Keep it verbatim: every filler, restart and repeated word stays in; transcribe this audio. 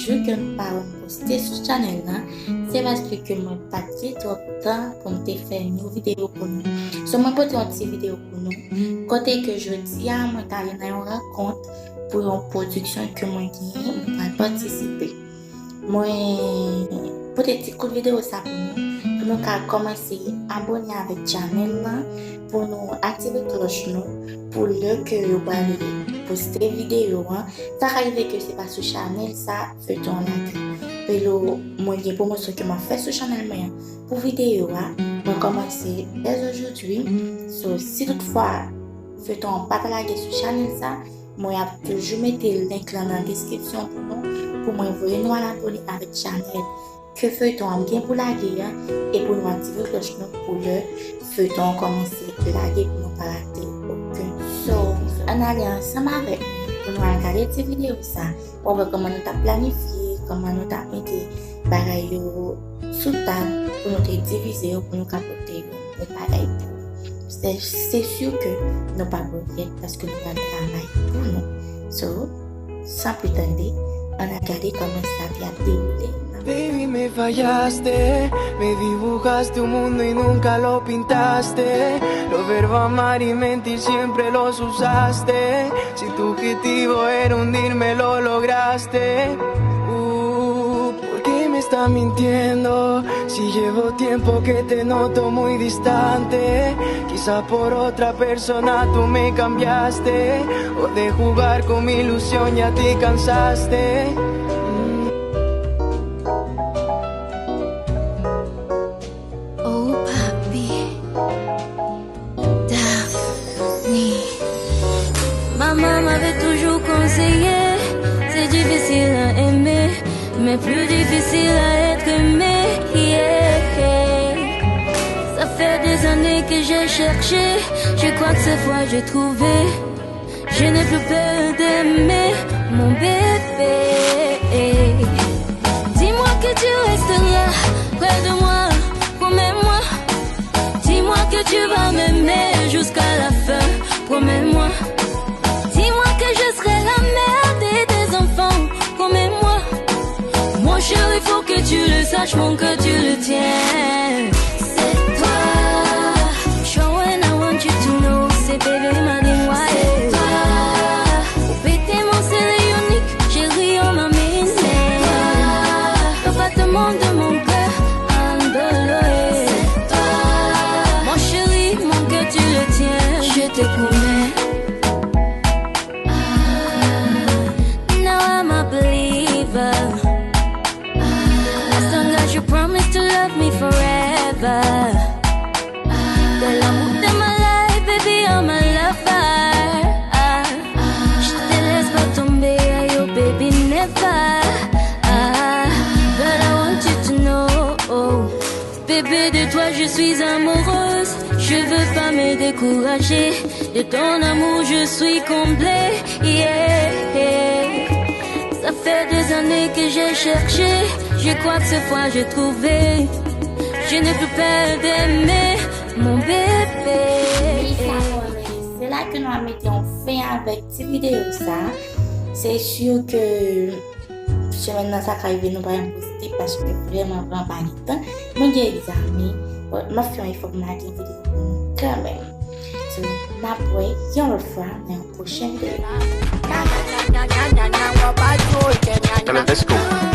jou ke m pa wè m poste sou chanèl la, se paske ke mwen pa t gen twòp tan pou m te fè yon videyo pou nou. So, mwen pote yon ti videyo pou nou, kote ke jodi a, mwen t ale nan yon rankont pou yon pwodiksyon ke mwen genyen, mwen pral patisipe. Mwen pote ti kout videyo sa pou nou, pou nou ka kòmanse abòne avèk chanèl la, pou nou aktive klòch nou, pou lè ke yo pral poste videyo an, sa ka rive ke se pa sou chanèl sa feyton an lage. Pelo, mwen gen pwomosyon ke m ap fè sou chanèl mwen an pou videyo a, mwen kòmanse dès aujourd'hui. So, si toutfwa feyton an pa ta lage sou chanèl sa, mwen ap toujou mete link lan nan deskripsyon pou nou, pou mwen voye nou al abòne avèk chanèl ke feyton an gen pou lage an, e pou nou aktive klòch nou pou lè feyton an kòmanse lage pou nou pa rate okenn. So, ann ale ansanm avèk mwen pou nou al gade ti videyo sa. W ap wè kòman nou t ap planifye, kòman nou t ap mete bagay yo sou tab pou nou te divize yo, pou nou ka pote yo yon bagay pou. Se, se si ke nou p ap regrèt paske nou pral travay pou nou. So, san pli tande, ann al gade kòman sa te ap dewoule. Baby, me fallaste, me dibujaste un mundo y nunca lo pintaste. Los verbos amar y mentir siempre los usaste. Si tu objetivo era hundirme, lo lograste. Uh, ¿por qué me estás mintiendo? Si llevo tiempo que te noto muy distante. Quizá por otra persona tú me cambiaste. O de jugar con mi ilusión ya te cansaste. Mm. Oh, papi. Daphne. Maman m'avait toujours conseillé, c'est difficile à aimer, mais plus difficile à être aimé. Yeah. Ça fait des années que j'ai cherché, je crois que cette fois j'ai trouvé. Je n'ai plus peur d'aimer, mon bébé. Dis-moi que tu resteras près de moi, promets-moi. Dis-moi que tu vas m'aimer jusqu'à la fin, promets-moi. Dis-moi que je serai la mère de tes enfants, promets-moi. Mon chéri, faut que tu le saches, mon cœur, tu le tiens. C'est toi. Sure, and I want you to know, se bebe m a gen mwen. C'est toi. Ou pete mwen, se le inik, cheri, on m'a mis. C'est toi. Au battement de mon cœur, andolo. C'est toi. Mon chéri, mon cœur, tu le tiens. Je te promets. Ah, now I'm a believer. As long as you promise to love me forever. T'es l'amour de ma life, baby, you're my lover. Ah, je te laisse pas tomber, ayo, baby, never. Ah, but I want you to know, bébé, de toi je suis amoureuse. Je veux pas me décourager. De ton amour je suis comblée. Yeah. Ça fait des années que j'ai cherché, je crois que cette fois j'ai trouvé. Je n'ai plus peur d'aimer, mon bébé. Mes amours, se la ke nou ap mete yon fen avèk ti videyo sa. Se si ke semèn nan sa ka rive nou pa janm poste paske vrèman, vrèman pa gen tan. Mwen gen egzamen, but m ap fè yon efò pou m lage videyo pou nou kanmenm. So, n ap wè yon lòt fwa nan yon pwochen videyo. Bye bye. Tell them let's go.